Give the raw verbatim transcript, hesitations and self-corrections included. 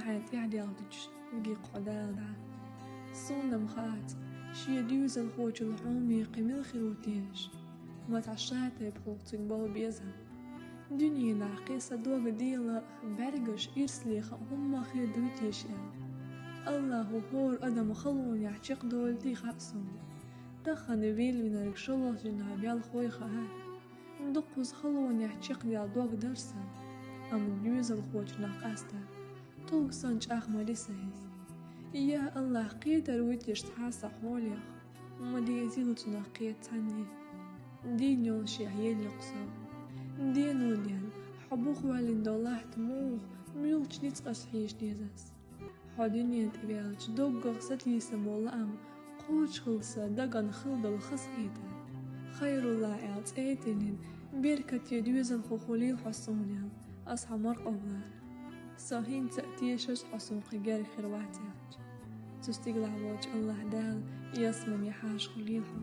Хьайн тӀаьхьадаьлла дича вигий хьо Дала дӀа. Суна-м хац, шен доьзалхочун хьоме кхы мила хир ву теша. Ма цхьа шатайпа хӀума цуьнга бала безам. Дуьненахь кхин са дог-дела, бӀаьргаш, ирс леха хӀумма хир дуй теша аьлла. АллахӀо хӀора адам халонехь чекхдолуьйтий хаьа суна. Тахана вийла винарг шолгӀачу дийнахь велхой хаьа. Дуккхаза халонехь чекхдаьлла дог дара сан, амма доьзалхочунах къаьстта тулг санна чӀагӀ ма ди сан иза. Я АллахӀ, кхетар вуьтуш цхьа а сан хьолех, ма дезийла цунах кхета цхьанне. Дийна йолушехь елла-кх со. Дено ден, хьо бухваьллина долу латта муха, муьлхачу ницкъаца хьийша деза ас? Хьо дуьнен тӀе ваьлча доггах сатийсамо лаам кхочушхилла сан дагна хилла долу хазахетар. Хайрулла аьлла цӀе а тиллина, беркате доьзалхо хуьлийла хьо суна аьлла, ас хьан маркъовлар. Со хӀинца а тешаш хьо суна кхин герга хир вац аьлча. Цу стигалахь волчу АллахӀ Дала ялсамане хьаша хуьлийла хьо.